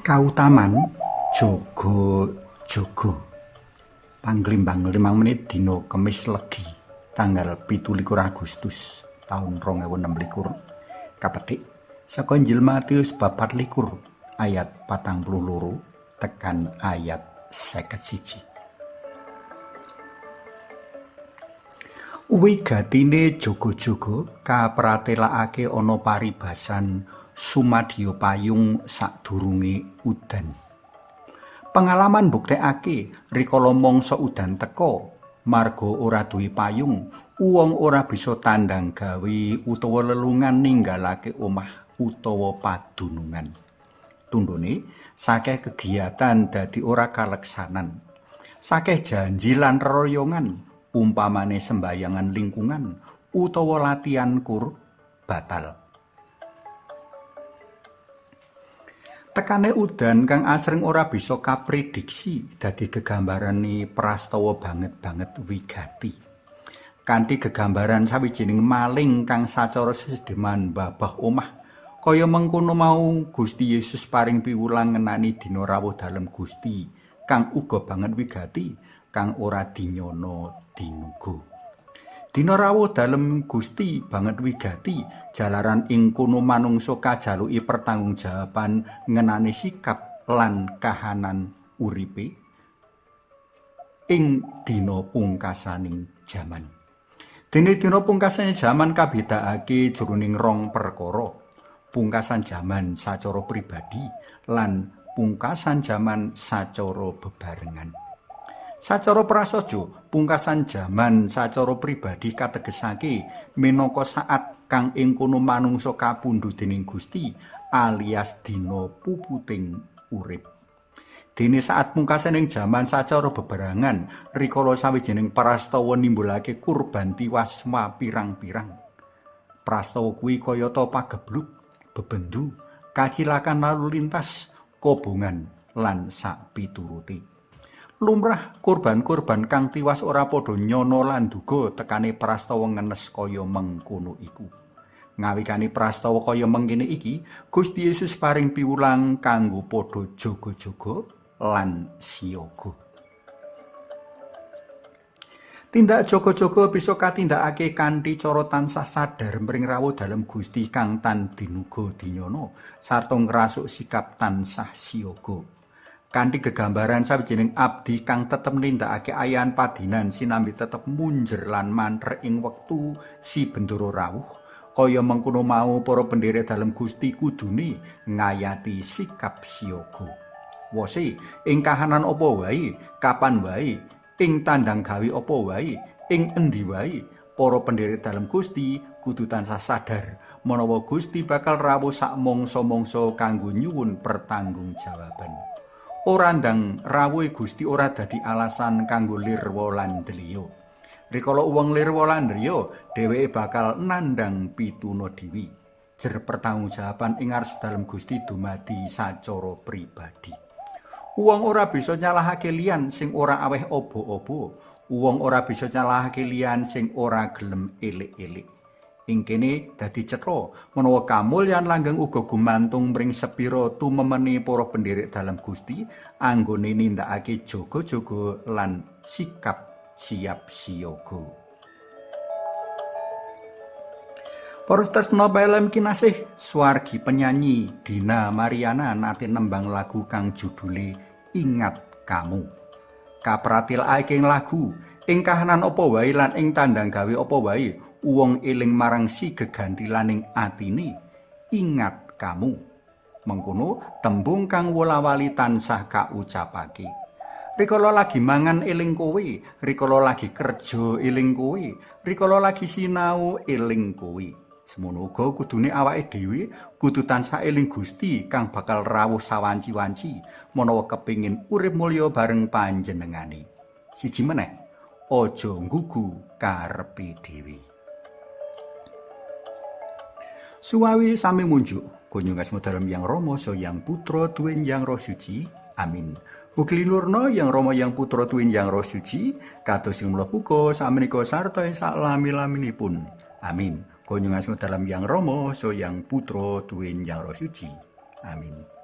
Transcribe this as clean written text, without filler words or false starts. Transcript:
Kautaman jaga-jaga. Panglimbang 5 menit dina Kemis Legi tanggal 17 Agustus taun 2026. Kapetik saka Injil Matius bab 24 ayat 42 tekan ayat 51. Wigatine jaga-jaga kapratelakake ana paribasan sumadya payung sadurunge udan. Pengalaman mbuktekake rikala mangsa udan teka, marga ora duwe payung, wong ora bisa tandang gawe utawa lelungan ninggalake omah utawa padunungan. Tundhone sakeh kegiatan dadi ora kaleksanan. Sakeh janji lan reroyongan, umpamane sembayangan lingkungan utawa latihan kur batal. Tekane udan kang asring ora bisa kaprediksi dadi gegambarane prastawa banget-banget wigati. Kanthi gegambaran sawijining maling kang sacara sesedeman babah omah, kaya mengkono mau Gusti Yesus paring piwulang ngenani dina rawuh dalem Gusti kang uga banget wigati kang ora dinyana dinuga. Dina rawuh dalem Gusti banget wigati jalaran ing kono manungsa kajaluki pertanggungjawaban ngenani sikap lan kahanan uripe ing dina pungkasaning jaman. Dene dina pungkasane jaman kabedakake jroning rong perkara, pungkasan jaman sacara pribadi lan pungkasan jaman sacara bebarengan. Sacara prasaja, pungkasan jaman sacara pribadi kategesake minangka saat kang ing kono manungsa kapundhut dening Gusti alias dina puputing urip. Dene saat pungkasaning jaman sacara bebarengan rikala sawijining prastawa nimbulake kurban tiwas pirang-pirang. Prastawa kuwi kayata pagebluk, bebendu, kacilakan lalu lintas, kobongan lan sakpiturute. Lumrah korban-korban kang tiwas ora padha nyana lan duga tekane prastawa ngenes kaya mengkono iku. Ngawikane prastawa kaya mengkene iki, Gusti Yesus paring piwulang kanggo padha jaga-jaga lan siaga. Tindak jaga-jaga bisa katindakake kanthi cara tansah sadar mring rawuh dalem Gusti kang tan dinuga dinyana sarta ngrasuk sikap tansah siaga. Kanthi gegambaran sawijining abdi kang tetep nindakake ayahan padinan sinambi tetep munjer lan manter ing wektu si bendoro rawuh, kaya mengkono mau para pendherek dalem Gusti kudune ngayati sikap siaga. Wose ing kahanan apa wae, kapan wae, ing tandang gawe apa wae, ing endi wae, para pendherek dalem Gusti kudu tansah sadar menawa Gusti bakal rawuh sak mangsa-mangsa kanggo nyuwun pertanggungjawaban. Ora ndang rawuhe Gusti ora dadi alasan kanggo lirwa lan driya. Rikala wong lirwa lan driya, dheweke bakal nandhang pituna dewi. Jer pertanggungjawaban ing ngarsa dalem Gusti dumadi sacara pribadi. Wong ora bisa nyalahake liyan sing ora aweh obo-obo. Wong ora bisa nyalahake liyan sing ora gelem elik-elik. Ing kene dadi cetha menawa kamulyan langgeng uga gumantung mring sepira tumemene para pendherek dalem Gusti anggone nindakake jaga-jaga lan sikap siap siaga. Para tresna pelem kinasih, swargi penyanyi Dina Mariana nate nembang lagu kang judule Ingat Kamu. Kapratelake ing lagu, ing kahanan apa wae lan ing tandang gawe apa wae, wong eling marang si gegantilaning atine, ingat kamu. Mengkono tembung kang wola-wali tansah kaucapake. Rikala lagi mangan eling kowe, rikala lagi kerja eling kowe, rikala lagi sinau eling kowe. Semono uga kudune awake dhewe kudu tansah eling Gusti kang bakal rawuh sawanci-wanci menawa kepingin urip mulya bareng panjenengane. Siji meneh, aja nggugu karepe dhewe. Suwawi sami munjuk, kunjung asma dalem Yang Rama, so Yang Putra, tuwin Yang Roh Suci. Amin. Ugi linurna Yang Rama, Yang Putra, tuwin Yang Roh Suci, kados ing mula buka samenika sarta ing saklami-laminipun. Amin. Kunjung asma dalem Yang Rama, so Yang Putra, tuwin Yang Roh Suci. Amin.